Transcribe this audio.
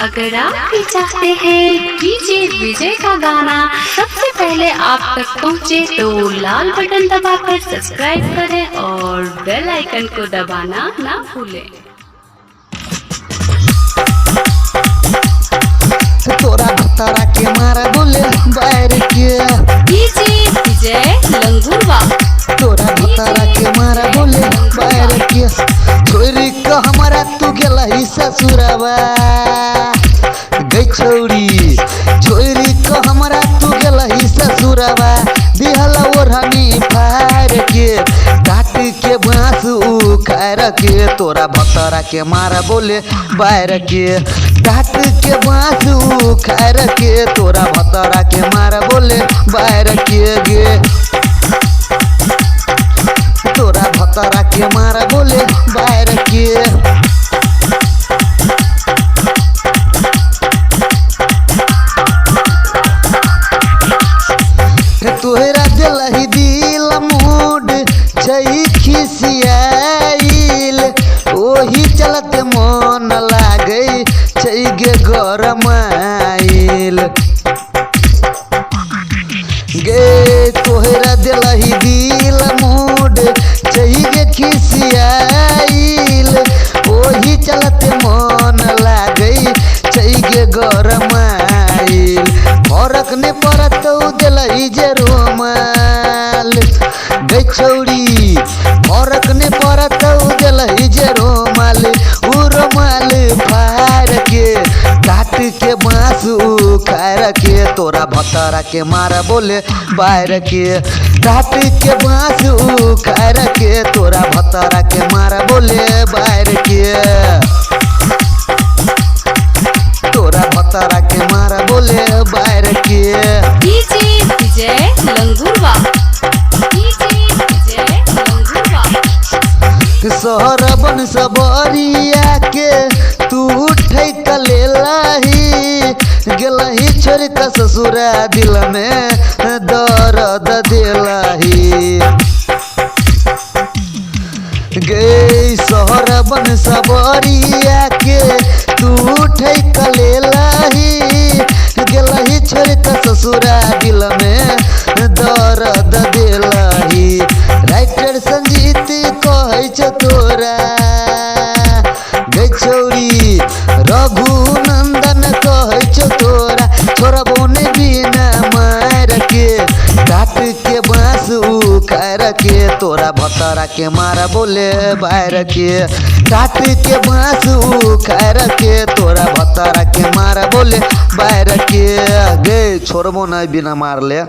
अगर आप भी चाहते हैं डीजे विजय का गाना सबसे पहले आप तक पहुंचे तो लाल बटन दबाकर सब्सक्राइब करें और बेल आइकन को दबाना ना भूलें। तोरा भतरा के मारा बोले बैर के। डीजे विजय लंगुरवा। तोरा भतरा के मारा बोले बैर के। छोरी के हमारा तू गेलही ससुरवा गई छौरी। छोरी के हमारा तू गेलही ससुरवा दिहल ओढ़नी फार के। काट के बाँस उखाड़ के तोरा भतरा के मारा बोले बैर के। काट के बाँस उखाड़ के तोरा भतरा के मारा बोले बैर के गे। तोरा भतरा के मारा बोले बैर के। तोहरा दिलही दिल मूड छै खिसियाइल ओही चलत मन लागै छै गे गरमाइल गे। तोहरा दिलही दिल मूड छै गे खिसियाइल ओही चलत मन लागै छै गे गरमाइल। फरक ने पड़तौ दिलही जे रोमाल गै छौरी। फरक ने पड़तौ दिलही जे रोमाल उ रोमाल फार के। काट के बाँस उखाड़ के तोरा भतरा के मारा बोले बाहर के। काट के बाँस उखाड़ के तोरा भतरा के मारा बोले बाहर के। तोरा भतरा के मारा बोले बाहर के। डीजे विजय लंगुरवा। डीजे विजय लंगुरवा। शहर बन सबरिया के तू ठैक लेलही गेलही छोड़ के ससुरा दिल में दर्द दिलही गे। शहर बन सबरिया के तू ठैक लेलही गेलही छोड़ के ससुरा दिल में दर्द दिलही। राइटर संजीत कहै छौ तोरा गै छौरी। रघुनंदन कहै छौ तोरा छोड़बो ने बिना मार के। काट के बाँस उखाड़ के तोरा भतरा के मारा बोले बाहर के। काट के बाँस उखाड़ के तोरा भतरा के मारा बोले बाहर के गे। छोड़बो नहीं बिना मारले।